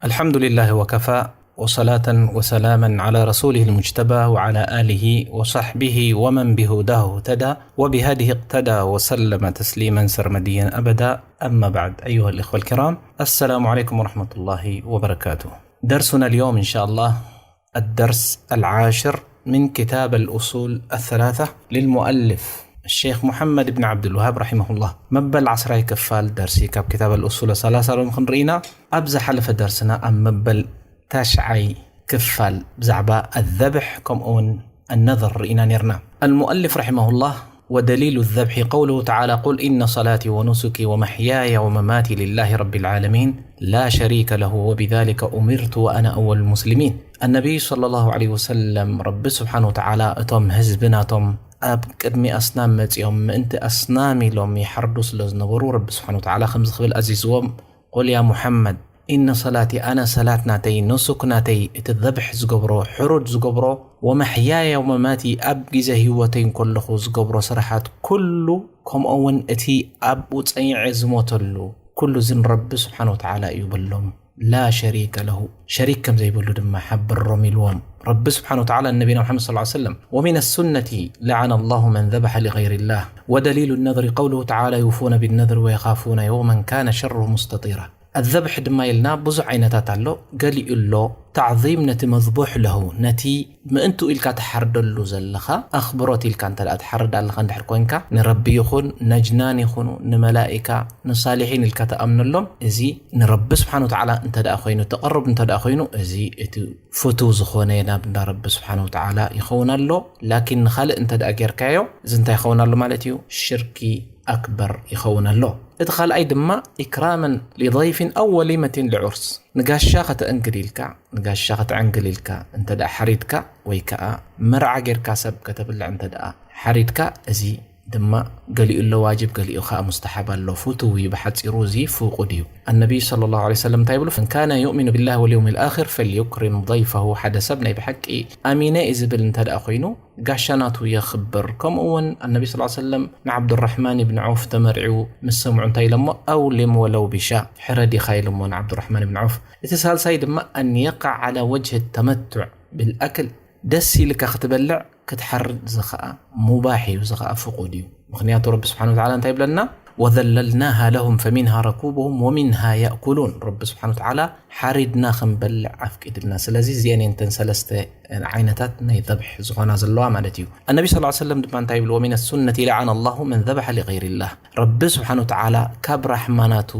الحمد لله وكفى، وصلاة وسلاما على رسوله المجتبى وعلى آله وصحبه ومن بهداه اهتدى وبهديه اقتدى وسلم تسليما سرمديا أبدا. أما بعد، أيها الإخوة الكرام، السلام عليكم ورحمة الله وبركاته. درسنا اليوم إن شاء الله الدرس العاشر من كتاب الأصول الثلاثة للمؤلف الشيخ محمد بن عبد الوهاب رحمه الله. መበል ዓስራይ ክፋል ደርሲ ካብ كتاب الأصول الثلاثة ሎም ክንርኢና። ኣብ ዝሓለፈ ደርስና ኣብ መበል ታሽዓይ ክፋል ብዛዕባ الذبح ከምኡውን النذر ርኢና ነርና። المؤلف رحمه الله: ودليل الذبح قوله تعالى: قل إن صلاتي ونسكي ومحياي ومماتي لله رب العالمين لا شريك له وبذلك أمرت وأنا أول المسلمين. النبي صلى الله عليه وسلم رب سبحانه وتعالى እቶም ህዝብናቶም ኣብ ቅድሚ ኣስናም መጺኦም ምእንቲ ኣስናም ኢሎም ይሓርዱ ስለ ዝነበሩ ረቢ ስብሓን ወተዓላ ከምዚ ክብል ኣዚዝዎም: قل يا محمد إن صلاتي ኣነ ሰላት ናተይ ኑሱክ ናተይ እቲ ذبح ዝገብሮ ሕሩድ ዝገብሮ ومحياي ومماتي ኣብ ግዜ ህይወተይ እንከለኹ ዝገብሮ ስራሓት ኩሉ ከምኡ እውን እቲ ኣብኡ ጸኒዐ ዝሞተሉ ኩሉ እዚ ንረቢ ስብሓን ወተዓላ እዩ በሎም። لا شريك له ሸሪክ ከም ዘይብሉ ድማ ሓብሮም ኢልዎም ረቢ ስብሓን ወተዓላ ንነቢና ሙሓመድ صلى الله عليه وسلم ومن السنة لعن الله من ذبح لغير الله ودليل النذر قوله تعالى يوفون بالنذر ويخافون يوما كان شره مستطيرا الذبح ድማ ኢልና ብዙሕ ዓይነታት ኣሎ። ገሊኡ ኣሎ تعظيم ነቲ مذبوح له ነቲ ምእንቱ ኢልካ ትሓርደሉ ዘለኻ ኣኽብሮት ኢልካ እንተ ደኣ ትሓርድ ኣለኻ እንድሕር ኮንካ ንረቢ ይኹን ነጅናን ይኹኑ ንመላኢካ ንሳሊሒን ኢልካ ትኣምነሎም እዚ ንረቢ ስብሓን ወተዓላ እንተ ደኣ ኮይኑ ተቐርብ እንተ ደኣ ኮይኑ እዚ እቲ ፍቱው ዝኾነ ናብ እንዳ ረቢ ስብሓን ወተዓላ ይኸውን ኣሎ። ላኪን ንኻልእ እንተ ደኣ ጌርካዮ እዚ እንታይ ይኸውን ኣሎ ማለት እዩ? ሽርኪ ኣክበር ይኸውን ኣሎ። እቲ ካልኣይ ድማ إكراما لضيف أو وليمة لعرس ንጋሻ ከተእንግድ ኢልካ ንጋሻ ከተዕንግል ኢልካ እንተ ደኣ ሓሪድካ ወይ ከዓ መርዓ ጌርካ ሰብ ከተብልዕ እንተ ደኣ ሓሪድካ እዚ ድማ ገሊኡ ኣሎ ዋጅብ ገሊኡ ከዓ ሙስተሓብ ኣሎ። ፍቱው እዩ ብሓፂሩ እዚ ፍቁድ እዩ። النبي صلى الله عليه وسلم እንታይ ይብሉ? من كان يؤمن بالله واليوم الآخر فليكرم ضيفه ሓደ ሰብ ናይ ብሓቂ ኣሚነ እዩ ዝብል እንተ ደኣ ኮይኑ ጋሻ ናቱ የኽብር። ከምኡ እውን النبي صلى الله عليه وسلم ንዓብዱራሕማን ብን ዐውፍ ተመርዒው ምስ ሰምዑ እንታይ ኢሎሞ? أولم ولو بشاة ሕረድ ኢኻ ኢሎሞ ንዓብዱራሕማን ብን ዐውፍ። እቲ ሳልሳይ ድማ أن يقع على وجه التمتع بالأكل ደስ ኢልካ ክትበልዕ ክትሓርድ እዚ ኸዓ ሙባሕ እዩ፣ እዚ ኸዓ ፍቁድ እዩ። ምኽንያቱ ረቢ ስብሓን ወተዓላ እንታይ ይብለና? وذللناها لهم فمنها ركوبهم ومنها يأكلون ረቢ ስብሓን ወተዓላ ሓሪድና ክንበልዕ ኣፍቂድልና። ስለዚ እዚአን እየን እተን ሰለስተ ዓይነታት ናይ ذبح ዝኾና ዘለዋ ማለት እዩ። النبي صلى الله عليه وسلم ድማ እንታይ ይብል? ومن السنة لعن الله من ذبح لغير الله ረቢ ስብሓን ወተዓላ ካብ ራሕማናቱ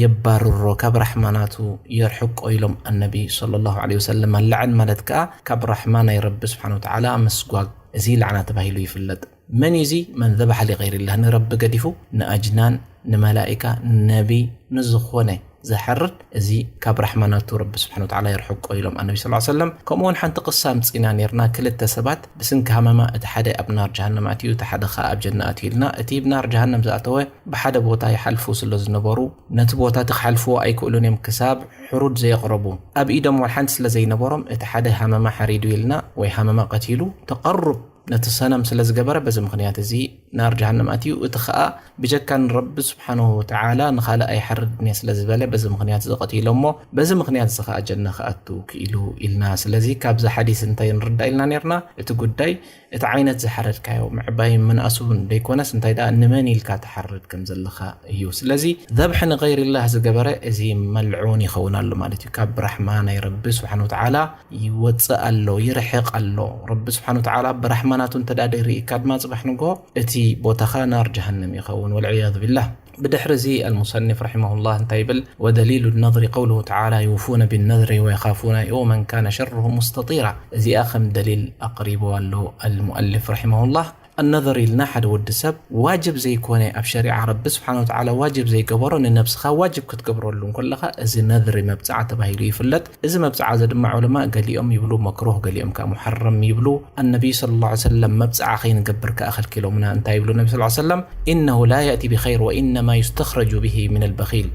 የባርሮ ካብ ራሕማናቱ የርሕቆ ኢሎም ኣነቢ صلى الله عليه وسلم ኣላዕን ማለት ከኣ ካብ ራሕማ ናይ ረቢ ስብሓን ወተዓላ ምስጓግ እዚ ላዕና ተባሂሉ ይፍለጥ። መን እዩ እዚ? من ذبح لغير الله ንረቢ ገዲፉ ንኣጅናን ንመላኢካ ነቢ ንዝኾነ ዝሓርድ እዚ ካብ ራሕማናቱ ረቢ ስብሓን ወተዓላ የርሕቆ ኢሎም ኣነቢ صلى الله عليه وسلم። ከምኡ እውን ሓንቲ ቅሳ ኣምፂና ነርና ክልተ ሰባት ብስንኪ ሃመማ እቲ ሓደ ኣብ ናር ጀሃነም ኣትዩ እቲ ሓደ ከዓ ኣብ ጀና ኣትዩ ኢልና እቲ ብናር ጀሃነም ዝኣተወ ብሓደ ቦታ ይሓልፉ ስለ ዝነበሩ ነቲ ቦታ እቲ ክሓልፍዎ ኣይክእሉን እዮም ክሳብ ሕሩድ ዘየቕረቡ ኣብ ኢዶም ዋላ ሓንቲ ስለ ዘይነበሮም እቲ ሓደ ሃመማ ሓሪዱ ኢልና ወይ ሃመማ ቀቲሉ ተቐሩብ ነቲ ሰነም ስለ ዝገበረ በዚ ምኽንያት እዚ ናር ጀሃነም ኣትዩ እቲ ኸኣ ብጀካ ንረቢ ስብሓንሁ ወተዓላ ንኻልእ ኣይሓርድን እየ ስለ ዝበለ በዚ ምኽንያት እዚ ቀቲሎሞ በዚ ምኽንያት እዚ ኸኣ ጀና ክኣቱ ክኢሉ ኢልና ስለዚ ካብዚ ሓዲስ እንታይ ንርዳእ ኢልና ነርና እቲ ጉዳይ እቲ ዓይነት ዝሓረድካዮ ምዕባይ ምንኣስ እውን ደይኮነስ እንታይ ደኣ ንመን ኢልካ ትሓርድ ከም ዘለኻ እዩ። ስለዚ ذبح ንغير الله ዝገበረ እዚ መልዑን ይኸውን ኣሎ ማለት እዩ። ካብ ራሕማ ናይ ረቢ ስብሓን ወተዓላ ይወፅእ ኣሎ፣ ይርሕቕ ኣሎ። ረቢ ስብሓን ወተዓላ ብራሕማ ናቱ እንተ ደኣ ደይርኢካ ድማ ፅባሕ ንግሆ እቲ ቦታኻ ናር ጀሃነም ይኸውን ወልዕያዙ ቢላህ። ብድሕሪ እዚ المصنف رحمه الله እንታይ ይብል? ودليل النذر قوله تعالى يوفون بالنذر ويخافون يوما كان شره مستطيرا እዚኣ ከም ደሊል ኣቕሪቡ ኣሎ المؤلف رحمه الله النذر ኢልና ሓደ ወዲ ሰብ ዋጅብ ዘይኮነ ኣብ ሸሪዓ ረቢ ስብሓን ወተዓላ ዋጅብ ዘይገበሮ ንነብስኻ ዋጅብ ክትገብረሉ እንከለኻ እዚ ነዝሪ መብፅዓ ተባሂሉ ይፍለጥ። እዚ መብፅዓ እዚ ድማ ዑለማ ገሊኦም ይብሉ መክሩህ ገሊኦም ከዓ ሙሐረም ይብሉ። ኣነቢይ صلى الله عليه وسلم መብፅዓ ከይንገብር ከዓ ከልኪሎምና እንታይ ይብሉ ነቢ صلى الله عليه وسلم إنه لا يأتي بخير وإنما يستخرج به من البخيل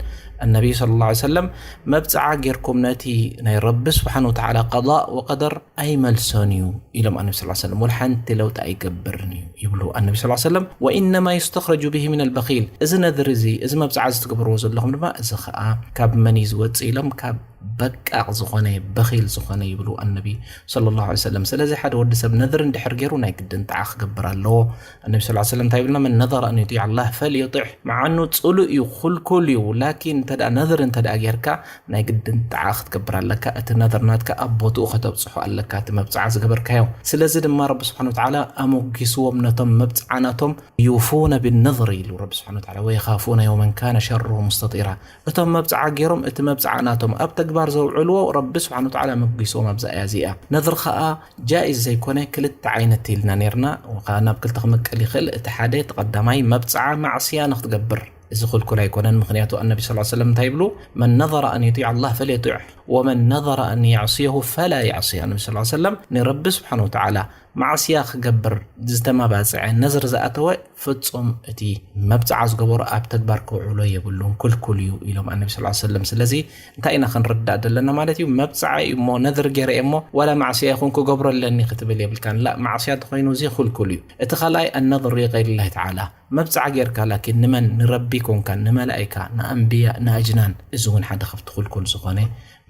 ኣነቢይ صلى الله عليه وسلم መብፅዓ ጌርኩም ነቲ ናይ ረቢ ስብሓን ወተዓላ ቀضاء وقدر ኣይመልሶን እዩ ኢሎም ኣነቢ صلى الله عليه وسلم ወላ ሓንቲ ለውጢ ኣይገብርን እዩ ይብሉ ኣነቢ صلى الله عليه وسلم وإنما يستخرج به من البخيل እዚ ነዝሪ እዚ እዚ መብፅዓ እዚ ትገብርዎ ዘለኹም ድማ እዚ ከዓ ካብ መን እዩ ዝወፅእ ኢሎም ካብ በቃቕ ዝኾነ፣ በኺል ዝኾነ ይብሉ ኣነቢ ሰለላሁ ዐለይሂ ወሰለም። ስለዚ ሓደ ወዲ ሰብ ነድሪ እንድሕር ገይሩ ናይ ግድን ጣዓ ክገብር ኣለዎ። ኣነቢ ሰለላሁ ዐለይሂ ወሰለም እንታይ ይብልና? መን ነዘረ ኣን ዩጢዕ ኣላህ ፈልዩጢዕ። መዓኑ ጽሉእ እዩ፣ ኩልኩል እዩ። ላኪን እንተ ደኣ ነድሪ እንተ ደኣ ጌርካ ናይ ግድን ጣዓ ክትገብር ኣለካ። እቲ ነድር ናትካ ኣብ ቦትኡ ከተብጽሖ ኣለካ፣ እቲ መብጽዓ ዝገበርካዮ። ስለዚ ድማ ረቢ ስብሓነ ወተዓላ ኣሞጊስዎም ነቶም መብጽዓ ናቶም። ዩፉነ ብነድር ኢሉ ረቢ ስብሓነ ወተዓላ፣ ወየኻፉነ የውመን ካነ ሸሩሁ ሙስተጢራ። እቶም መብጽዓ ገይሮም እቲ መብጽዓ ናቶም ኣብ ተግባር ዘውዕልዎ ረቢ ስብሓነ ወተዓላ መጊስዎም ኣብዛ ኣያ እዚኣ። ነድር ኸኣ ጃኢዝ ዘይኮነ ክልተ ዓይነት ኢልና ነይርና፣ ኸኣ ናብ ክልተ ክምቀል ይኽእል። እቲ ሓደ፣ እቲ ቀዳማይ መብጽዓ ማዕስያ ንኽትገብር፣ እዚ ክልኩል ኣይኮነን። ምኽንያቱ ኣነቢ ሰለላሁ ዐለይሂ ወሰለም እንታይ ይብሉ? መን ነዘረ ኣን ዩጢዕ ኣላህ ፈልዩጢዕ ወመን ነዘረ ኣን የዕስየሁ ፈላ የዕስየ። ኣነቢ ሰለላሁ ዐለይሂ ወሰለም ንረቢ ስብሓነ ወተዓላ ማዕስያ ክገብር ዝተመባጽዐ፣ ነዝር ዝኣተወ፣ ፍጹም እቲ መብጽዓ ዝገበሮ ኣብ ተግባር ከውዕሎ የብሉን፣ ክልኩል እዩ ኢሎም ኣነቢ ሰለላሁ ዐለይሂ ወሰለም። ስለዚ እንታይ ኢና ክንርዳእ ዘለና ማለት እዩ? መብጽዓ እዩ እሞ፣ ነዝር ገይረ እየ እሞ ዋላ ማዕስያ ይኹን ክገብሮ ኣለኒ ክትብል የብልካን። ላ፣ ማዕስያ እንተኾይኑ እዚ ክልኩል እዩ። እቲ ካልኣይ፣ ኣነዝሩ ሊገይሪላሂ ተዓላ፣ መብጽዓ ጌርካ ላኪን ንመን? ንረቢ ኮንካ፣ ንመላኢካ፣ ንኣንብያ፣ ንኣጅናን፣ እዚ እውን ሓደ ካብቲ ክልኩል ዝኾነ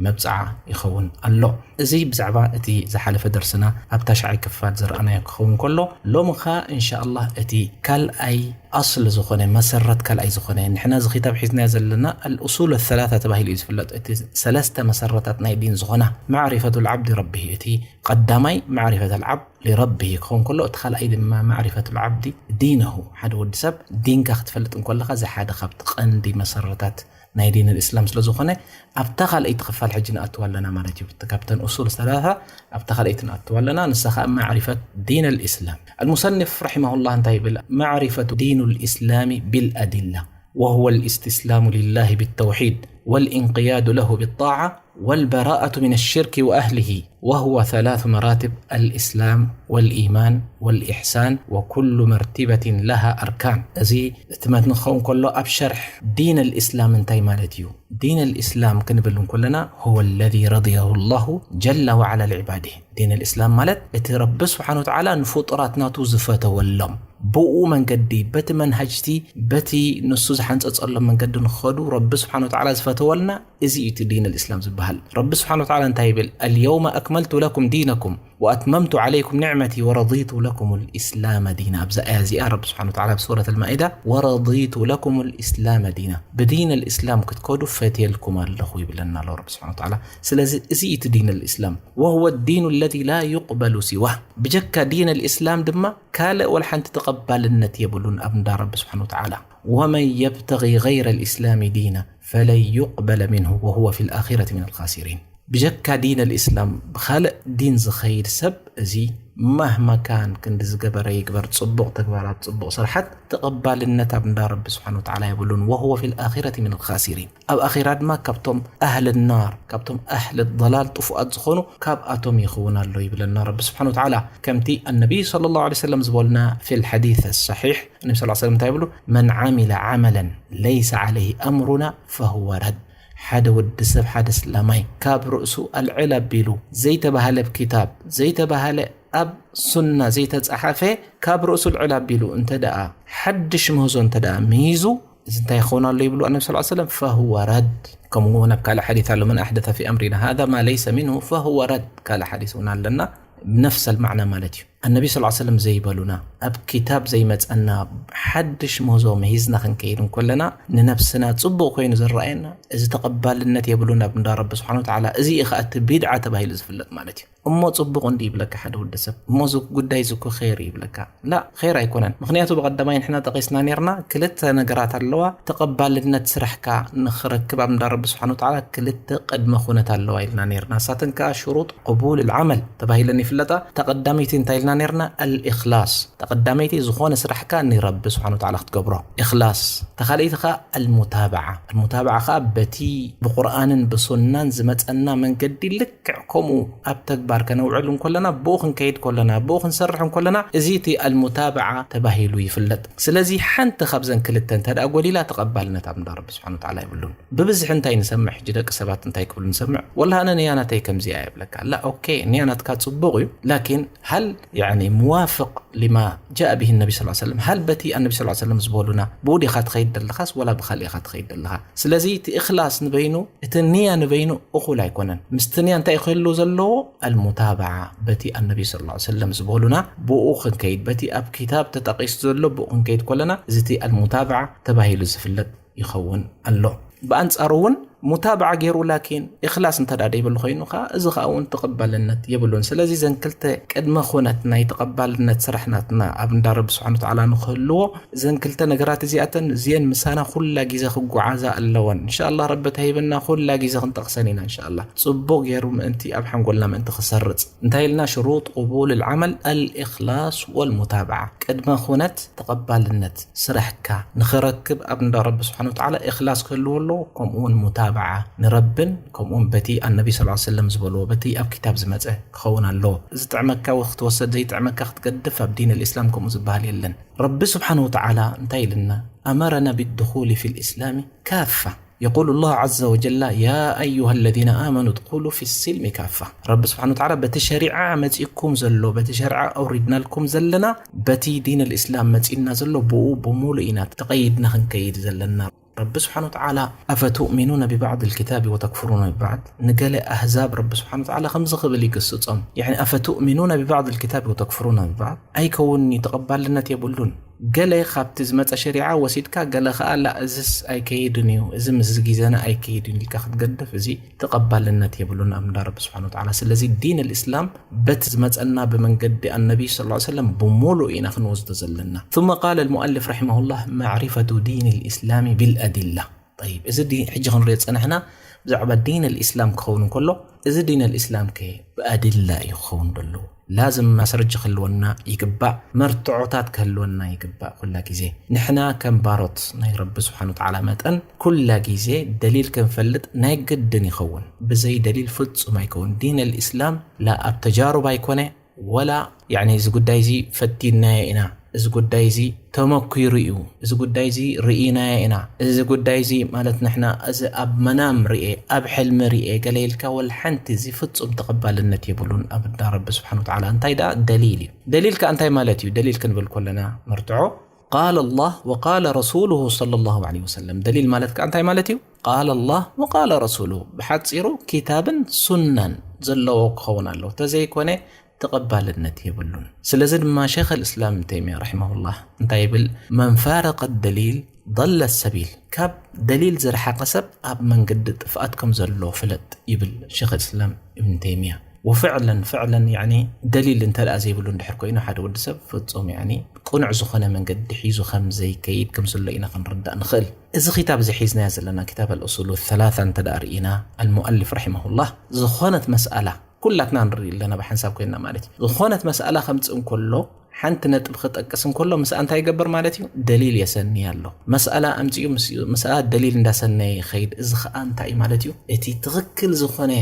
መብጽዓ ይኸውን ኣሎ። እዚ ብዛዕባ እቲ ዝሓለፈ ደርስና ኣብ ታሽዓይ ክፋል ዝረኣናዮ ክኸውን ከሎ፣ ሎሚ ኸኣ እንሻኣላህ እቲ ካልኣይ ኣስል ዝኾነ፣ መሰረት ካልኣይ ዝኾነ፣ ንሕና እዚ ኪታብ ሒዝናዮ ዘለና ኣልኡሱል ሰላሳ ተባሂሉ እዩ ዝፍለጥ። እቲ ሰለስተ መሰረታት ናይ ዲን ዝኾና፣ ማዕሪፈቱል ዓብዲ ረቢሂ፣ እቲ ቀዳማይ ማዕሪፈቱል ዓብድ ሊረቢሂ ክኸውን ከሎ፣ እቲ ካልኣይ ድማ ማዕሪፈቱል ዓብዲ ዲነሁ፣ ሓደ ወዲ ሰብ ዲንካ ክትፈልጥ እንከለኻ፣ እዚ ሓደ ካብቲ ቀንዲ መሰረታት ናይ ዲን ልእስላም ስለ ዝኾነ፣ ኣብታ ካልኣይቲ ክፋል ሕጂ ንኣትዋ ኣለና ማለት እዩ። ካብተን ኡሱል ሰላሳ ኣብታ ካልኣይቲ ንኣትዋ ኣለና፣ ንሳ ኸኣ ማዕሪፈት ዲን ልእስላም። المصنف رحمه الله እንታይ ይብል? معرفة دين الإسلام بالأدلة، وهو الاستسلام لله بالتوحيد والانقياد له بالطاعة والبراءة من الشرك وأهله، وهو ثلاث مراتب: الإسلام والإيمان والإحسان وكل مرتبة لها أركان። እዚ እቲ መትኒ ክኸውን ከሎ ኣብ ሸርሕ ዲን ልእስላም እንታይ ማለት እዩ? ዲን ልእስላም ክንብል እንከለና هو الذي رضيه الله جل وعلا لعباده። ዲን ልእስላም ማለት እቲ ረቢ ስብሓነ ወተዓላ ንፍጡራት ናቱ ዝፈተወሎም፣ ብኡ መንገዲ፣ በቲ መንሃጅቲ፣ በቲ ንሱ ዝሓንጸጸሎም መንገዲ ንኸዱ ረቢ ስብሓነ ወተዓላ ዝፈተወልና፣ እዚ እዩ እቲ ዲን ልእስላም ዝበሃል። ረቢ ስብሓነ ወተዓላ እንታይ ይብል? اليوم أكملت لكم دينكم وأتممت عليكم نعمتي ورضيت لكم الإسلام دينا። ኣብዛ ኣያ እዚኣ ረቢ ስብሓነ ወተዓላ ኣብ ሱረት ልማኢዳ ورضيت لكم الإسلام دينا፣ ብዲን ልእስላም ክትከዱ ፈትየልኩም ኣለኹ ይብለና ኣሎ ረቢ ስብሓነ ወተዓላ። ስለዚ እዚ እዩ እቲ ዲን ልእስላም። وهو الدين الذي لا يقبل سواه። ብጀካ ዲን ልእስላም ድማ ካልእ ወላ ሓንቲ ተቐባልነት የብሉን ኣብ እንዳ ረቢ ስብሓነ ወተዓላ። ومن يبتغ غير الإسلام دينا فلن يقبل منه وهو في الآخرة من الخاسرين። ብጀካ ዲን ልእስላም ብኻልእ ዲን ዝኸይድ ሰብ፣ እዚ ማህማ ካን ክንዲ ዝገበረ ይግበር፣ ጽቡቕ ተግባራት፣ ጽቡቕ ስራሓት፣ ተቐባልነት ኣብ እንዳ ረቢ ስብሓነ ወተዓላ የብሉን። وهو في الآخرة من الخاسرين። ኣብ ኣኺራ ድማ ካብቶም ኣህል ናር፣ ካብቶም ኣህል ضلال፣ ጥፉኣት ዝኾኑ ካብኣቶም ይኸውን ኣሎ ይብለና ረቢ ስብሓነ ወተዓላ። ከምቲ ኣነቢ ሰለላሁ ዐለይሂ ወሰለም ዝበሉና في الحديث الصحيح፣ ነቢ ሰለላሁ ዐለይሂ ወሰለም እንታይ ይብሉ? من عمل عملا ليس عليه أمرنا فهو رد። ሓደ ወዲ ሰብ፣ ሓደ እስላማይ ካብ ርእሱ ኣልዕል ኣቢሉ ዘይተባህለ ኣብ ኪታብ፣ ዘይተባህለ ኣብ ሱና ዘይተጻሓፈ፣ ካብ ርእሱ ኣልዕል ኣቢሉ እንተ ደኣ ሓድሽ ምህዞ እንተ ደኣ ምሂዙ፣ እዚ እንታይ ይኸውን ኣሎ ይብሉ ኣነቢ ሰለላሁ ዐለይሂ ወሰለም? فهو رد። ከምኡ እውን ኣብ ካልእ ሓዲስ ኣሎ፣ من أحدث في أمرنا هذا ما ليس منه فهو رد። ካልእ ሓዲስ እውን ኣለና፣ ነፍሰ ልማዕና ማለት እዩ። ኣነቢ ሰለላሁ ዐለይሂ ወሰለም ዘይበሉና፣ ኣብ ኪታብ ዘይመጸና ሓድሽ ምህዞ ምሂዝና ክንከይድ እንከለና፣ ንነብስና ጽቡቕ ኮይኑ ዝረኣየና፣ እዚ ተቐባልነት የብሉን ኣብ እንዳ ረቢ ስብሓነ ወተዓላ፣ እዚ እዩ ኸኣ እቲ ቢድዓ ተባሂሉ ዝፍለጥ ማለት እዩ። እሞ ጽቡቕ እንዲ ይብለካ ሓደ ወዲ ሰብ፣ እሞ እዚ ጉዳይ እዚ እኮ ኸይር ይብለካ። ላ፣ ኸይር ኣይኮነን። ምኽንያቱ ብቐዳማይ ንሕና ጠቒስና ኔርና፣ ክልተ ነገራት ኣለዋ። ተቐባልነት ስራሕካ ንኽረክብ ኣብ እንዳ ረቢ ስብሓነ ወተዓላ ክልተ ቅድመ ኩነት ኣለዋ ኢልና ኔርና። ንሳተን ከኣ ሽሩጥ ቅቡል ልዓመል ተባሂለን ይፍለጣ። ተቐዳመይቲ እንታይ ኢልና ኔርና? ኣልእኽላስ። ተቐዳመይቲ ዝኾነ ስራሕካ ንረቢ ስብሓነ ወተዓላ ክትገብሮ፣ እኽላስ። ተኻልኣይቲ ከኣ ኣልሙታብዓ። ኣልሙታብዓ ከኣ በቲ ብቁርኣንን ብሱናን ዝመጸና መንገዲ ልክዕ ከምኡ ኣብ ተግባር ከነውዕል እንከለና፣ ብኡ ክንከይድ ከለና፣ ብኡ ክንሰርሕ እንከለና፣ እዚ እቲ ኣልሙታብዓ ተባሂሉ ይፍለጥ። ስለዚ ሓንቲ ካብዘን ክልተ እንተ ደኣ ጎዲላ፣ ተቐባልነት ኣብ እንዳ ረቢ ስብሓነ ወተዓላ የብሉን። ብብዝሒ እንታይ ንሰምዕ? ሕጂ ደቂ ሰባት እንታይ ክብሉ ንሰምዕ? ወላ ኣነ ንያ ናተይ ከምዚኣ እያ ይብለካ። ላ፣ ኦኬ፣ ንያ ናትካ ጽቡቕ እዩ፣ ላኪን ሃል يعني موافق لما جاء به النبي صلى الله عليه وسلم؟ هل በቲ النبي صلى الله عليه وسلم ዝበሉና ብኡ ዲኻ ትኸይድ ዘለኻስ ወላ ብኻልእ ኢኻ ትኸይድ ዘለኻ? ስለዚ እቲ እኽላስ ንበይኑ፣ እቲ ንያ ንበይኑ እኹል ኣይኮነን። ምስቲ ንያ እንታይ ክህሉ ዘለዎ? المتابعة በቲ النبي صلى الله عليه وسلم ዝበሉና ብኡ ክንከይድ፣ በቲ ኣብ ኪታብ ተጠቒሱ ዘሎ ብኡ ክንከይድ ከለና እዚ እቲ المتابعة ተባሂሉ ዝፍለጥ ይኸውን ኣሎ። ብኣንጻሩ እውን ሙታብዓ ገይሩ ላኪን እኽላስ እንተ ደኣ ደይብሉ ኮይኑ ኸዓ እዚ ኸዓ እውን ተቐባልነት የብሉን። ስለዚ ዘን ክልተ ቅድመ ኹነት ናይ ተቐባልነት ስራሕ ናትና ኣብ እንዳ ረቢ ስብሓን ወተዓላ ንኽህልዎ ዘን ክልተ ነገራት እዚኣተን እዚአን ምሳና ኩላ ግዜ ክጓዓዛ ኣለወን። እንሻ ኣላህ ረቢ ተሂብና ኩላ ግዜ ክንጠቕሰን ኢና። እንሻ ኣላህ ጽቡቕ ገይሩ ምእንቲ ኣብ ሓንጎልና ምእንቲ ክሰርጽ እንታይ ኢልና ሽሩጥ ቅቡል ልዓመል ኣልእኽላስ ወልሙታብዓ ቅድመ ኹነት ተቐባልነት ስራሕካ ንኽረክብ ኣብ እንዳ ረቢ ስብሓን ወተዓላ እኽላስ ክህልዎ ኣለዎ። ከምኡ እውን ሙታብዓ ንረብን ከምኡ እውን በቲ ኣነቢ ስ ሰለም ዝበልዎ በቲ ኣብ ኪታብ ዝመፀ ክኸውን ኣለዎ። እዚ ጥዕመካ ወይ ክትወሰድ ዘይጥዕመካ ክትገድፍ ኣብ ዲን ልእስላም ከምኡ ዝበሃል የለን። ረቢ ስብሓን ወተዓላ እንታይ ኢልና ኣመረና ብድኹል ፊ ልእስላሚ ካፋ يقول الله عز وجل يا أيها الذين آمنوا ادخلوا في السلم كافة። ረቢ ስብሓን ወተዓላ በቲ ሸሪዓ መፂእኩም ዘሎ በቲ ሸሪዓ ኣውሪድናልኩም ዘለና በቲ ዲን ልእስላም መፂእና ዘሎ ብኡ ብሙሉእ ኢና ተቐይድና ክንከይድ ዘለና። ረቢ ስብሓን ወተዓላ أفتؤمنون ببعض الكتاب وتكفرون ببعض ንገለ ኣህዛብ ረቢ ስብሓን ወተዓላ ከምዚ ክብል ይግስፆም يعني أفتؤمنون ببعض الكتاب وتكفرون ببعض ኣይከውን እዩ ተቐባልነት የብሉን። ገለ ካብቲ ዝመፀ ሸሪዓ ወሲድካ ገለ ከዓ ላ እዝስ ኣይከይድን እዩ እዚ ምስ ግዜና ኣይከይድን ኢልካ ክትገድፍ እዚ ተቐባልነት የብሉን ኣብ እንዳ ረቢ ስብሓን ወተዓላ። ስለዚ ዲን ልእስላም በቲ ዝመፀና ብመንገዲ ኣነቢ ስ ሰለም ብሙሉእ ኢና ክንወስዶ ዘለና። ثم قال المؤلف رحمه الله معرفة دين الإسلام بالأدلة طيب እዚ ሕጂ ክንሪኦ ዝፀናሕና ብዛዕባ ዲን ልእስላም ክኸውን እንከሎ እዚ ዲን ልእስላም ከ ብኣድላ እዩ ክኸውን ደለዎ። ላዝም ማስረጃ ክህልወና ይግባእ፣ መርትዖታት ክህልወና ይግባእ። ኩላ ግዜ ንሕና ከም ባሮት ናይ ረቢ ስብሓን ወተዓላ መጠን ኩላ ግዜ ደሊል ክንፈልጥ ናይ ግድን ይኸውን። ብዘይ ደሊል ፍጹም ኣይከውን። ዲን ልእስላም ላ ኣብ ተጃሩብ ኣይኮነ ወላ ያኒ እዚ ጉዳይ እዚ ፈቲናዮ ኢና፣ እዚ ጉዳይ እዚ ተመኪሩ እዩ፣ እዚ ጉዳይ እዚ ርኢናዮ ኢና፣ እዚ ጉዳይ እዚ ማለት ንሕና እዚ ኣብ መናም ርኤ ኣብ ሕልሚ ርኤ ገለ ኢልካ ወላ ሓንቲ እዚ ፍጹም ተቐባልነት የብሉን ኣብ እንዳ ረቢ ስብሓን ወተዓላ። እንታይ ደኣ ደሊል እዩ። ደሊል ከኣ እንታይ ማለት እዩ? ደሊል ክንብል ከለና መርትዖ قال الله وقال رسوله صلى الله عليه وسلم ደሊል ማለት ከኣ እንታይ ማለት እዩ? قال الله وقال رسوله ብሓፂሩ ኪታብን ሱናን ዘለዎ ክኸውን ኣለዎ። ተዘይኮነ ተቐባልነት የብሉን። ስለዚ ድማ ሸይኽ ልእስላም ተይሚያ ረሒመሁላህ እንታይ ይብል? መን ፋረቀ ደሊል ضل السبيل ካብ ደሊል ዝረሓቐ ሰብ ኣብ መንገዲ ጥፍኣት ከም ዘሎ ፍለጥ ይብል ሸይኽ ልእስላም እብን ተይሚያ። ወፍዕለን ፍዕለን ያኒ ደሊል እንተ ደኣ ዘይብሉ እንድሕር ኮይኑ ሓደ ወዲ ሰብ ፍጹም ያኒ ቅኑዕ ዝኾነ መንገዲ ሒዙ ከም ዘይከይድ ከም ዘሎ ኢና ክንርዳእ ንኽእል። እዚ ኪታብ እዚ ሒዝናዮ ዘለና ኪታብ ኣልኡሱሉ ሰላሳ እንተ ደኣ ርኢና ኣልሙኣልፍ ረሒመሁላህ ዝኾነት መስኣላ ኩላትና ንርኢ ኣለና ብሓንሳብ ኮይንና ማለት እዩ። ዝኾነት መስኣላ ከምፅእ እንከሎ ሓንቲ ነጥብ ክጠቅስ እንከሎ ምስኣ እንታይ ይገብር ማለት እዩ? ደሊል የሰኒ ኣሎ። መስኣላ ኣምፅኡ ምስ- ምስኣ ደሊል እንዳሰነየ ይኸይድ። እዚ ኸኣ እንታይ እዩ ማለት እዩ? እቲ ትኽክል ዝኾነ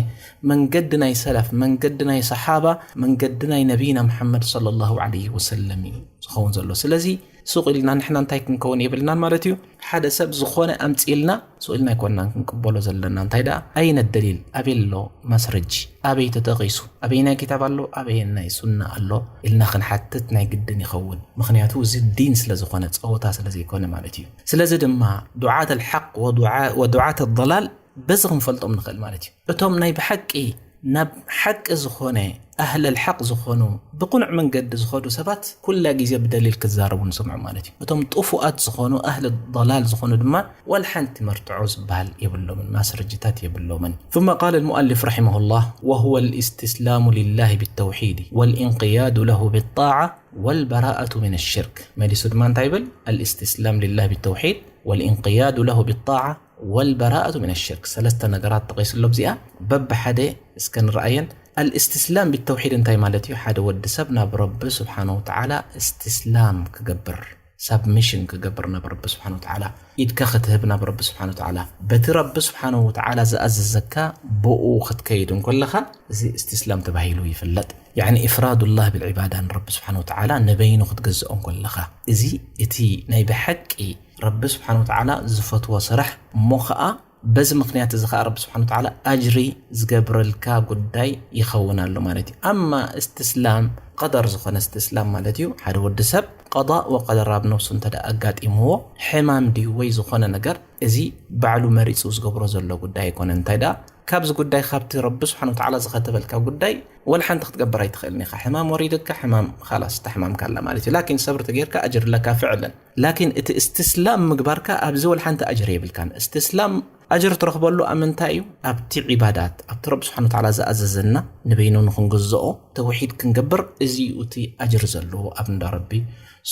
መንገዲ ናይ ሰለፍ፣ መንገዲ ናይ ሰሓባ፣ መንገዲ ናይ ነቢይና ሙሓመድ ሰለላሁ ዐለይሂ ወሰለም እዩ ዝኸውን ዘሎ። ስለዚ ሱቕ ኢልና ንሕና እንታይ ክንከውን የብልናን ማለት እዩ። ሓደ ሰብ ዝኾነ ኣምፅልና ሱቕ ኢልና ኣይኮንናን ክንቅበሎ ዘለና። እንታይ ደኣ ዓይነት ደሊል ኣበይ ኣሎ ማስረጂ? ኣበይ ተጠቒሱ? ኣበየናይ ኪታብ ኣሎ? ኣበየናይ ሱና ኣሎ? ኢልና ክንሓትት ናይ ግድን ይኸውን። ምኽንያቱ እዚ ዲን ስለ ዝኾነ፣ ፀወታ ስለ ዘይኮነ ማለት እዩ። ስለዚ ድማ ዱዓት ኣልሓቅ ወዱዓ- ወዱዓት ኣላል በዚ ክንፈልጦም ንኽእል ማለት እዩ። እቶም ናይ ብሓቂ ናብ ሓቂ ዝኾነ ኣህለል ሓቅ ዝኾኑ ብቕኑዕ መንገዲ ዝኸዱ ሰባት ኩላ ግዜ ብደሊል ክዛረቡ ንሰምዖ ማለት እዩ። እቶም ጥፉኣት ዝኾኑ ኣህል ضላል ዝኾኑ ድማ ዋላ ሓንቲ መርትዖ ዝበሃል የብሎምን፣ ማስረጅታት የብሎምን። ثم قال المؤلف رحمه الله وهو الاستسلام لله بالتوحيد والانقياد له بالطاعة والبراءة من الشرك መሊሱ ድማ እንታይ ይብል? الاستسلام لله بالتوحيد والانقياد له بالطاعة والبراءة من الشرك ሰለስተ ነገራት ጠቒሱ ኣሎ። ኣብዚኣ በብሓደ እስከ ንረኣየን። الاستسلام بالتوحيد እንታይ ማለት እዩ? ሓደ ወዲ ሰብ ናብ ረቢ ስብሓነ ወተዓላ እስትስላም ክገብር፣ ሳብሚሽን ክገብር ናብ ረቢ ስብሓነ ወተዓላ፣ ኢድካ ክትህብ ናብ ረቢ ስብሓነ ወተዓላ፣ በቲ ረቢ ስብሓነ ወተዓላ ዝኣዘዘካ ብኡ ክትከይድ እንከለኻ እዚ እስትስላም ተባሂሉ ይፍለጥ። ያዕኒ ኢፍራዱላህ ብልዕባዳ ንረቢ ስብሓነ ወተዓላ ንበይኑ ክትገዝኦ እንከለኻ እዚ እቲ ናይ ብሓቂ ረቢ ስብሓን ወተዓላ ዝፈትዎ ስራሕ እሞ ኸዓ በዚ ምኽንያት እዚ ኸዓ ረቢ ስብሓን ወተዓላ ኣጅሪ ዝገብረልካ ጉዳይ ይኸውን ኣሎ ማለት እዩ። ኣማ እስትስላም ቀደር ዝኾነ እስትስላም ማለት እዩ። ሓደ ወዲ ሰብ ቀዳእ ወቀደር ኣብ ነብሱ እንተ ደኣ ኣጋጢምዎ፣ ሕማም ድዩ ወይ ዝኾነ ነገር፣ እዚ ባዕሉ መሪጹ ዝገብሮ ዘሎ ጉዳይ ኣይኮነን። እንታይ ደኣ፣ ካብዚ ጉዳይ፣ ካብቲ ረቢ ስብሓን ወተዓላ ዝኸተበልካ ጉዳይ፣ ወላ ሓንቲ ክትገብር ኣይትኽእልን ኢኻ። ሕማም ወሪድካ፣ ሕማም፣ ኻላስ፣ ተሕማምካ ኣላ ማለት እዩ። ላኪን ሰብሪ ተጌርካ ኣጅር ኣለካ ፍዕለን። ላኪን እቲ እስትስላም ምግባርካ ኣብዚ ወላ ሓንቲ ኣጅር የብልካን። እስትስላም ኣጅር ትረኽበሉ ኣብ ምንታይ እዩ? ኣብቲ ዒባዳት፣ ኣብቲ ረቢ ስብሓን ወተዓላ ዝኣዘዘና ንበይኑ ንኽንግዝኦ ተውሒድ ክንገብር፣ እዚ እዩ እቲ ኣጅር ዘለዎ ኣብ እንዳ ረቢ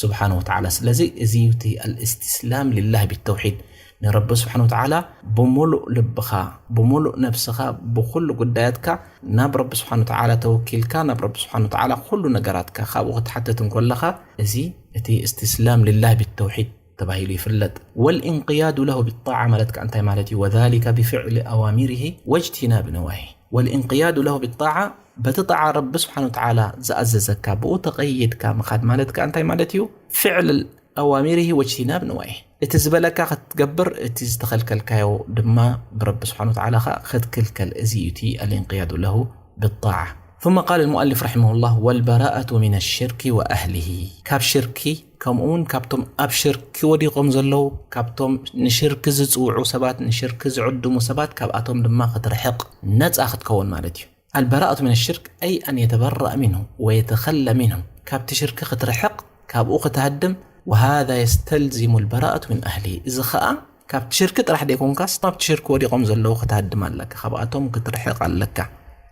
ስብሓን ወተዓላ። ስለዚ እዚ እዩ እቲ ኣልእስትስላም ሊላህ ቢተውሒድ፣ ንረቢ ስብሓን ወተዓላ ብምሉእ ልብኻ፣ ብምሉእ ነብስኻ፣ ብኹሉ ጉዳያትካ ናብ ረቢ ስብሓን ወተዓላ ተወኪልካ፣ ናብ ረቢ ስብሓን ወተዓላ ኩሉ ነገራትካ ካብኡ ክትሓትት እንኮለኻ፣ እዚ እቲ እስትስላም ሊላህ ቢተውሒድ ተባሂሉ ይፍለጥ። ወልኢንቅያዱ ለሁ ቢጣዓ ማለት ከኣ እንታይ ማለት እዩ? ወዛሊከ ቢፍዕሊ ኣዋሚሪሂ ወጅቲናብ ነዋሂ። ወልኢንቅያዱ ለሁ ቢጣዓ፣ በቲ ጣዓ ረቢ ስብሓን ወተዓላ ዝኣዘዘካ፣ ብኡ ተቐይድካ ምኻድ ማለት ከኣ እንታይ ማለት እዩ? ፍዕል ኣዋሚሪሂ ወጅቲናብ ነዋሂ። እቲ ዝበለካ ክትገብር፣ እቲ ዝተኸልከልካዮ ድማ ብረቢ ስብሓን ወተዓላ ከኣ ክትክልከል። እዚ እዩ እቲ ኣልኢንቅያዱ ለሁ ቢጣዓ። ثم قال المؤلف رحمه الله: والبراءة من الشرك وأهله። ካብ ሽርኪ፣ ከምኡ እውን ካብቶም ኣብ ሽርኪ ወዲቖም ዘለዉ፣ ካብቶም ንሽርኪ ዝጽውዑ ሰባት፣ ንሽርኪ ዝዕድሙ ሰባት፣ ካብኣቶም ድማ ክትርሕቕ፣ ነጻ ክትከውን ማለት እዩ። البراءة من الشرك أي أن يتبرأ منه ويتخلى منه። ካብቲ ሽርኪ ክትርሕቕ፣ ካብኡ ክትሃድም። وهذا يستلزم البراءة من أهله። እዚ ኸኣ ካብቲ ሽርኪ ጥራሕ ደይኮንካስ፣ ናብቲ ሽርኪ ወዲቖም ዘለዉ ክትሃድም ኣለካ፣ ካብኣቶም ክትርሕቕ ኣለካ።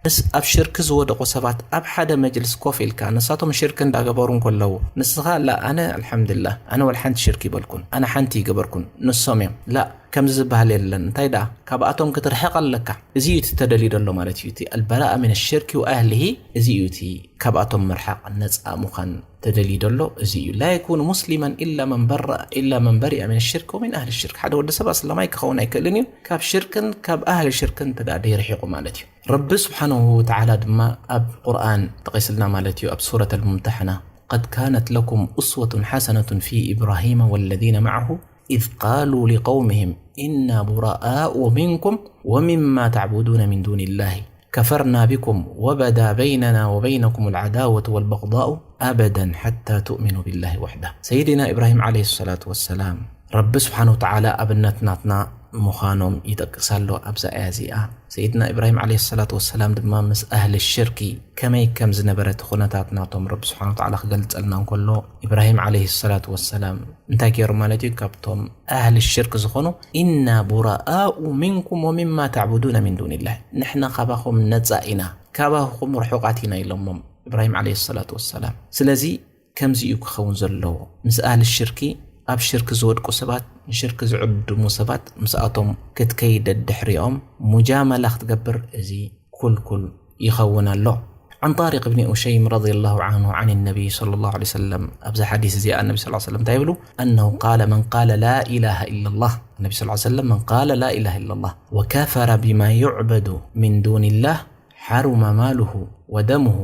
ምስ ኣብ ሽርኪ ዝወደቑ ሰባት ኣብ ሓደ መጅልስ ኮፍ ኢልካ፣ ንሳቶም ሽርኪ እንዳገበሩ እንከለዉ፣ ንስኻ፣ "ላ፣ ኣነ ኣልሓምዱሊላህ፣ ኣነ ወላ ሓንቲ ሽርኪ ይበልኩን፣ ኣነ ሓንቲ ይገበርኩን፣ ንሶም እዮም። ላ፣ ከምዚ ዝበሃል የለን። እንታይ ደኣ፣ ካብኣቶም ክትርሕቕ ኣለካ." እዚ እዩ እቲ ተደልዩ ዘሎ ማለት እዩ። እቲ ኣልበራእ ሚን ሽርኪ ወኣህሊሂ፣ እዚ እዩ እቲ ካብኣቶም ምርሓቕ፣ ነጻ ምዃን ተደልዩ ዘሎ እዚ እዩ። لا يكون مسلما إلا من برأ، إلا من برئ من الشرك ومن أهل الشرك። ሓደ ወዲ ሰብ ኣስላማይ ክኸውን ኣይክእልን እዩ፣ ካብ ሽርክን ካብ ኣህሊ ሽርክን እንተ ደኣ ደይርሒቑ ማለት እዩ። ረቢ ስብሓንሁ ወተዓላ ድማ ኣብ ቁርኣን ጠቒስልና ማለት እዩ፣ ኣብ ሱረት ኣልሙምተሓና: قد كانت لكم أسوة حسنة في إبراهيم والذين معه إذ قالوا لقومهم إنا براء منكم ومما تعبدون من دون الله كفرنا بكم وبدا بيننا وبينكم العداوة والبغضاء أبدا حتى تؤمنوا بالله وحده። ሰይድና ኢብራሂም ዓለይሂ ሰላቱ ወሰላም፣ ረቢ ስብሓን ወተዓላ ኣብነት ናትና ምዃኖም ይጠቅስ ኣሎ ኣብዛ ኣያ እዚኣ። ሰይድና ኢብራሂም ዓለይሂ ሰላቱ ወሰላም ድማ ምስ ኣህሊ ሽርኪ ከመይ ከም ዝነበረ፣ እቲ ኩነታት ናቶም ረቢ ስብሓን ወተዓላ ክገልጸልና እንከሎ፣ ኢብራሂም ዓለይሂ ሰላቱ ወሰላም እንታይ ገይሩ ማለት እዩ? ካብቶም ኣህሊ ሽርክ ዝኾኑ፣ ኢና ቡራኣኡ ሚንኩም ወሚማ ተዕቡዱነ ሚን ዱንላህ፣ ንሕና ካባኹም ነጻ ኢና፣ ካባኹም ርሑቓት ኢና ኢሎሞም ኢብራሂም ዓለይሂ ሰላቱ ወሰላም። ስለዚ ከምዚ እዩ ክኸውን ዘለዎ። ምስ ኣህሊ ሽርኪ፣ ኣብ ሽርኪ ዝወድቁ ሰባት፣ ንሽርኪ ዝዕድሙ ሰባት፣ ምስኣቶም ክትከይድ ደድሕሪኦም ሙጃመላ ክትገብር፣ እዚ ኩልኩል ይኸውን ኣሎ። عن طارق بن أشيم رضي الله عنه عن النبي صلى الله عليه وسلم، ኣብዚ ሓዲስ እዚኣ ነቢ صلى الله عليه وسلم እንታይ ይብሉ? أنه قال: من قال لا إله إلا الله، ነቢ صلى الله عليه وسلم، من قال لا إله إلا الله وكفر بما يعبد من دون الله حرم ماله ودمه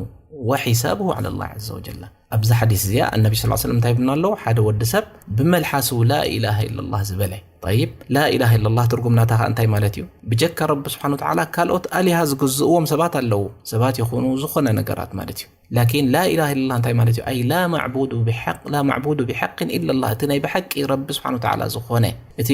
وحسابه على الله عز وجل። ኣብዚ ሓዲስ እዚኣ ነቢ صلى الله عليه وسلم እንታይ ይብሉና ኣለዉ? ሓደ ወዲ ሰብ ብመልሓሱ ላ ኢላሃ ኢላላህ ዝበለ። ጠይብ፣ ላ ኢላሃ ኢላላህ ትርጉም ናታ ከኣ እንታይ ማለት እዩ? ብጀካ ረቢ ስብሓን ወተዓላ ካልኦት ኣሊሃ ዝግዝእዎም ሰባት ኣለዉ። ሰባት ይኹኑ ዝኾነ ነገራት ማለት እዩ። ላኪን ላ ኢላሃ ኢላላህ እንታይ ማለት እዩ? ኣይ ላ ማዕቡዱ ብሓቅ፣ ላ ማዕቡዱ ብሓቅን ኢላላህ፣ እቲ ናይ ብሓቂ ረቢ ስብሓን ወተዓላ ዝኾነ፣ እቲ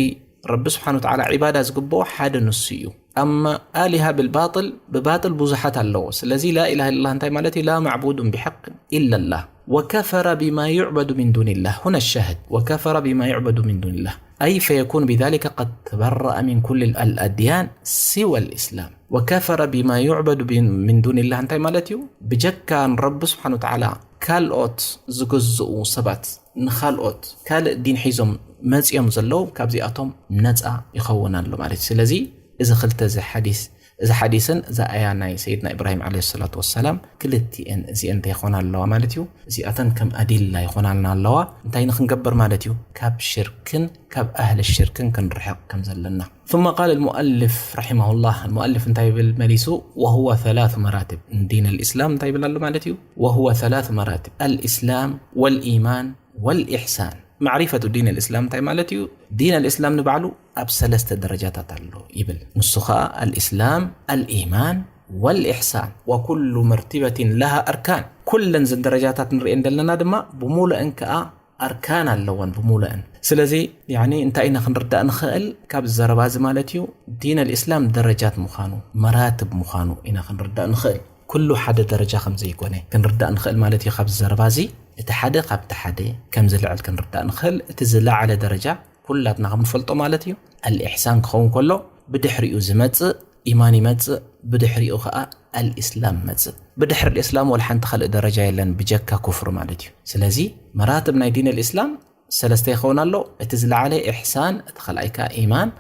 ረቢ ስብሓን ወተዓላ ዒባዳ ዝግብኦ ሓደ ንሱ እዩ። ኣማ ኣሊሃ ብልባጥል፣ ብባጥል ብዙሓት ኣለዎ። ስለዚ ላ ኢላሃ ኢላላህ እንታይ ማለት እዩ? ላ ማዕቡዱን ብሓቅን ኢላላህ። وكفر بما يعبد من دون الله. هنا الشاهد: وكفر بما يعبد من دون الله. أي فيكون بذلك قد تبرأ من كل الأديان سوى الإسلام. وكفر بما يعبد من دون الله እንታይ ማለት እዩ? ብጀካ ንረቢ ስብሓን ወተዓላ ካልኦት ዝግዝኡ ሰባት፣ ንኻልኦት ካልእ ዲን ሒዞም መጺኦም ዘለዉ፣ ካብዚኣቶም ነጻ ይኸውን ኣሎ ማለት እዩ። ስለዚ እዚ ክልተ፣ እዚ ሓዲስ፣ እዚ ሓዲስን እዛ ኣያ ናይ ሰይድና ኢብራሂም ዓለይሂ ሰላቱ ወሰላም፣ ክልቲኤን እዚኤን እንታይ ይኾና ኣለዋ ማለት እዩ? እዚኣተን ከም ኣዲላ ይኾናልና ኣለዋ። እንታይ ንኽንገብር ማለት እዩ? ካብ ሽርክን ካብ ኣህሊ ሽርክን ክንርሕቕ ከም ዘለና። ثم قال المؤلف رحمه الله، المؤلف እንታይ ይብል መሊሱ? وهو ثلاث مراتب، ዲን الإسلام እንታይ ይብል ኣሎ ማለት እዩ? وهو ثلاث مراتب، الإسلام والإيمان والإحسان። معرفة دين الإسلام እንታይ ማለት እዩ? ዲን الإسلام ንባዕሉ ኣብ ሰለስተ ደረጃታት ኣሎ ይብል። ንሱ ኸኣ الإسلام، الإيمان والإحسان، وكل مرتبة لها أركان. ኩለን ዘን ደረጃታት ንርእየን ዘለና ድማ ብሙሉእን ከኣ ኣርካን ኣለወን ብሙሉእን። ስለዚ ያኒ እንታይ ኢና ክንርዳእ ንኽእል ካብ ዘረባ እዚ ማለት እዩ? ዲን ኣልእስላም ደረጃት ምዃኑ፣ መራትብ ምዃኑ ኢና ክንርዳእ ንኽእል። ኩሉ ሓደ ደረጃ ከም ዘይኮነ ክንርዳእ ንኽእል ማለት እዩ። ካብ ዘረባ እዚ እቲ ሓደ ካብቲ ሓደ ከም ዝልዕል ክንርዳእ ንኽእል። እቲ ዝለዓለ ደረጃ ኩላትና ከም ንፈልጦ ማለት እዩ ኣልኢሕሳን ክኸውን ከሎ፣ ብድሕሪኡ ዝመጽእ ኢማን ይመጽእ፣ ብድሕሪኡ ኸኣ ኣልኢስላም መጽእ። ብድሕሪ ኣልኢስላም ወላ ሓንቲ ካልእ ደረጃ የለን ብጀካ ኩፍር ማለት እዩ። ስለዚ መራትብ ናይ ዲን ኣልኢስላም ሰለስተ ይኸውን ኣሎ። እቲ ዝለዓለ ኢሕሳን፣ እቲ ካልኣይ ከኣ ኢማን፣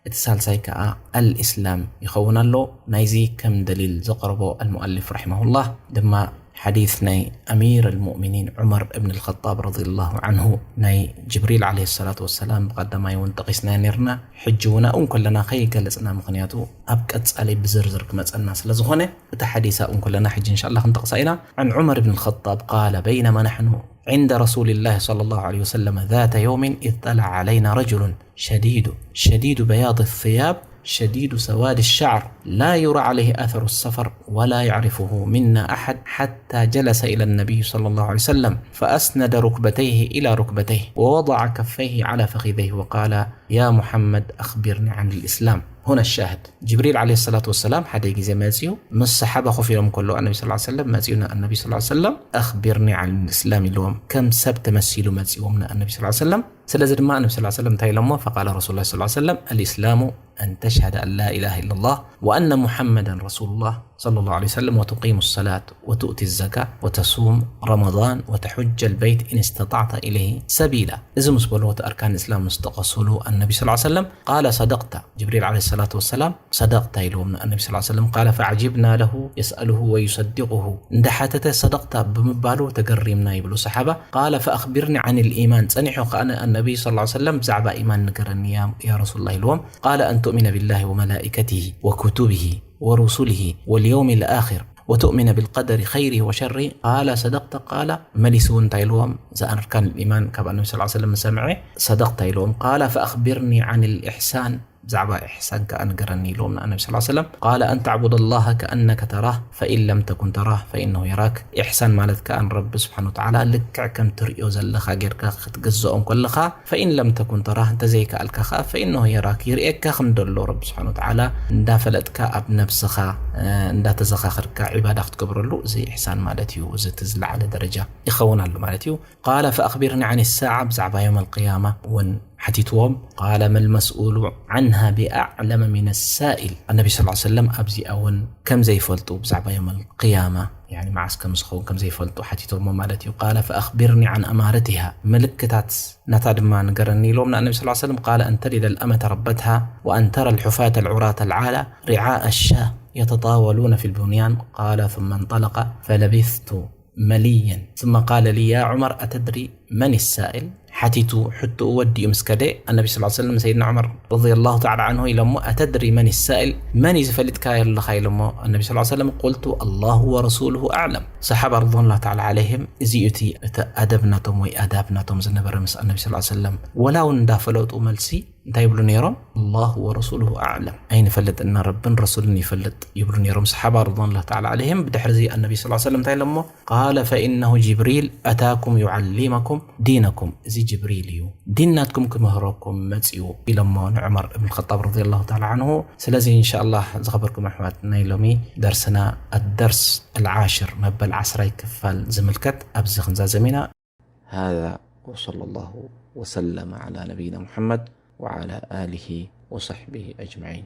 እቲ ሳልሳይ ከኣ ኣልኢስላም ይኸውን ኣሎ። ናይዚ ከም ደሊል ዘቕርቦ ኣልሙኣሊፍ ረሒመሁላህ ድማ ሓዲስ ናይ ኣሚር ኣልሙእሚኒን ዑመር እብን ኣልኸጣብ ረዲየላሁ ዓንሁ፣ ናይ ጅብሪል ዓለይሂ ሰላቱ ወሰላም ብቐዳማይ እውን ጠቒስናዮ ነይርና። ሕጂ እውን ኣብኡ እንከለና ከይገለጽና፣ ምኽንያቱ ኣብ ቀጻሊ ብዝርዝር ክመጸና ስለ ዝኾነ፣ እታ ሓዲስ ኣብኡ እንከለና ሕጂ እንሻላ ክንጠቕሳ ኢና። عن عمر بن الخطاب قال: بينما نحن عند رسول الله صلى الله عليه وسلم ذات يوم إذ طلع علينا رجل شديد، شديد بياض الثياب، شديد سواد الشعر، لا يرى عليه أثر السفر، ولا يعرفه منا أحد، حتى جلس إلى النبي صلى الله عليه وسلم، فأسند ركبتيه إلى ركبتيه، ووضع كفيه على فخذيه، وقال: يا محمد، أخبرني عن الإسلام. هنا الشاهد. ጅብሪል ዓለይሂ ሰላቱ ወሰላም ሓደ ግዜ መጺኡ፣ ምስ ሰሓባ ኮፍ ኢሎም ከለዉ፣ ኣነቢ ሰለላሁ ዐለይሂ ወሰለም መጺኡ፣ ንኣነቢ ሰለላሁ ዐለይሂ ወሰለም፣ "أخبرني عن الإسلام" ኢልዎም። ከም ሰብ ተመሲሉ መጺዎም ንኣነቢ ሰለላሁ ዐለይሂ ወሰለም። ስለዚ ድማ ኣነቢ ሰለላሁ ዐለይሂ ወሰለም እንታይ ኢሎሞ? فقال رسول الله صلى الله عليه وسلم: "الإسلام أن تشهد أن لا إله إلا الله وأن محمدا رسول الله صلى الله عليه وسلم وتقيم الصلاة وتؤتي الزكاة وتصوم رمضان وتحج البيت إن استطعت إليه سبيلا." እዚ ምስ በልዎ፣ እቲ ኣርካን እስላም ምስ ጠቐሱሉ፣ ኣነቢ ሰለላሁ ዐለይሂ ወሰለም፣ قال: "صدقت." ጅብሪል ዓለይሂ ሰላቱ ወሰላም፣ "صدقت" ኢልዎም ንኣነቢ ሰለላሁ ዐለይሂ ወሰለም። قال: "فعجبنا له يسأله ويصدقه." እንዳሓተተ "صدقت" ብምባሉ ተገሪምና ይብሉ ሰሓባ። قال: "فأخبرني عن الإيمان." ጸኒሑ ከኣ ንኣነቢ ሰለላሁ ዐለይሂ ወሰለም፣ "ብዛዕባ ኢማን ንገረኒ ያ፣ ያ ረሱሉላህ" ኢልዎም። قال: "أن تؤمن بالله وملائكته وكتبه ورسله واليوم الآخر وتؤمن بالقدر خيره وشره." قال: "صدقت." قال መሊሱ እንታይ ኢልዎም? እዛ ኣርካን ኢማን ካብ ኣነቢ ሰለላሁ ዐለይሂ ወሰለም ሰምዐ፣ "صدقت" ኢልዎም። قال: "فأخبرني عن الإحسان." ብዛዕባ ኢሕሳን ከኣ ንገረኒ ኢልዎም ንኣነቢ ሰለላሁ ዐለይሂ ወሰለም። قال: "أن تعبد الله كأنك تراه، فإن لم تكن تراه فإنه يراك." ኢሕሳን ማለት ከኣ ንረቢ ስብሓነ ወተዓላ ልክዕ ከም ትርእዮ ዘለኻ ጌርካ ክትግዝኦ እንከለኻ፣ فإن لم تكن تراه፣ እንተዘይከኣልካ ከኣ፣ فإنه يراك፣ ይርእየካ ከም ዘሎ ረቢ ስብሓነ ወተዓላ እንዳፈለጥካ ኣብ ነብስኻ፣ እ፣ እንዳተዘኻኸርካ ዒባዳ ክትገብረሉ፣ እዚ ኢሕሳን ማለት እዩ። እዚ እቲ ዝለዓለ ደረጃ ይኸውን ኣሎ ማለት እዩ። قال: "فأخبرني عن الساعة"፣ ብዛዕባ የውመል ቅያማ እውን ሓቲትዎም። قال: "ما المسؤول عنها بأعلم من السائل." ኣነቢ ሰለላሁ ዐለይሂ ወሰለም ኣብዚኣ እውን ከም ዘይፈልጡ፣ ብዛዕባ የውመል ቅያማ፣ ያኒ መዓስ ከም ዝኸውን ከም ዘይፈልጡ ሓቲቶሞ ማለት እዩ። قال: "فأخبرني عن أمارتها"፣ ምልክታት ናታ ድማ ንገረኒ ኢሎም ንኣነቢ ሰለላሁ ዐለይሂ ወሰለም። قال: "أن تلد الأمة ربتها، وأن ترى الحفاة العراة العالة رعاء الشاة يتطاولون في البنيان." قال: "ثم انطلق، فلبثت مليا، ثم قال لي: يا عمر، أتدري من السائل؟" ሓቲቱ ሕቶኡ ወዲኡ ምስ ከደ፣ ኣነቢ ሰለላሁ ዐለይሂ ወሰለም ንሰይድና ዑመር ረዲየላሁ ተዓላ ዐንሁ ኢሎሞ፣ "أتدري من السائل؟" መን እዩ ዝፈሊጥካዮ ኣለኻ? ኢሎሞ ኣነቢ ሰለላሁ ዐለይሂ ወሰለም። قلت: "الله ورسوله أعلم." ሰሓባ ረዲየላሁ ተዓላ ዐለይሂም፣ እዚ እዩ እቲ፣ እቲ ኣደብ ናቶም ወይ ኣዳብ ናቶም ዝነበረ ምስ ኣነቢ ሰለላሁ ዐለይሂ ወሰለም። ወላ እውን እንዳፈለጡ መልሲ እንታይ ይብሉ ነይሮም? "الله ورسوله أعلم." ኣይንፈልጥን፣ ረብን ረሱልን ይፈልጥ ይብሉ ነይሮም ሰሓባ ረዲየላሁ ተዓላ ዐለይሂም። ብድሕሪ እዚ ኣነቢ ሰለላሁ ዐለይሂ ወሰለም እንታይ ኢሎሞ? قال: "فإنه جبريل أتاكم يعلمكم دينكم." እዚ ጅብሪል እዩ፣ ዲን ናትኩም ክምህረኩም መጺኡ ኢሎሞ ንዑመር እብን ኸጣብ ረዲየላሁ ተዓላ ዐንሁ። ስለዚ ኢንሻኣላህ ዝኸበርኩም ኣሕዋት፣ ናይ ሎሚ ደርስና ኣደርስ ኣልዓሽር፣ መበል ዓስራይ ክፋል ዝምልከት ኣብዚ ክንዛዘም ኢና። هذا وصلى الله وسلم على نبينا محمد وعلى آله وصحبه أجمعين.